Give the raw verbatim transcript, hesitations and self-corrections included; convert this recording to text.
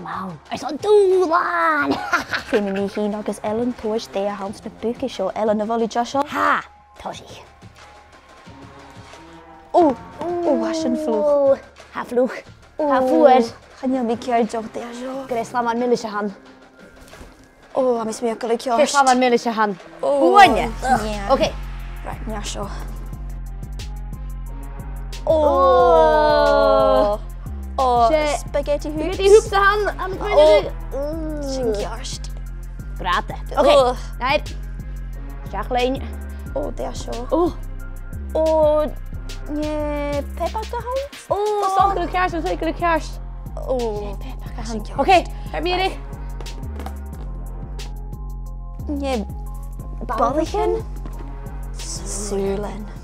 Mom, is an dùbhlan! Feumaidh mi fhìn agus Ellen tomhas dè a th' anns na bucaid seo. Ellen, a bheil thu deiseil? Tha, tòisich. Ò, ò, tha sin fliuch. Tha fliuch. Tha fuar. Chan eil mi cinnteach dè tha seo. Gur e slaman milis a th' ann. Ò, tha mi a' smaoineachadh gur e ceart. Gur e slaman milis a th' ann. Ò, uaine. Yeah. Ok. Right, nì seo. Ò. Ò. Ò, 's e spaghetti hoops. Spaghetti hoops a th' ann, an cuimhne. Ò. Sin ceart. Gràtha. Ok. Ò. Nì. Seach leinn. Ò, dè tha seo? Ò. Ò, an e pepach a th' ann? Ò. Tha sin ceart, tha sin ceart. Ò. Pepach a th' ann. Sin ceart. Ok, tha mi ready. An e ballaichean? Sùilean.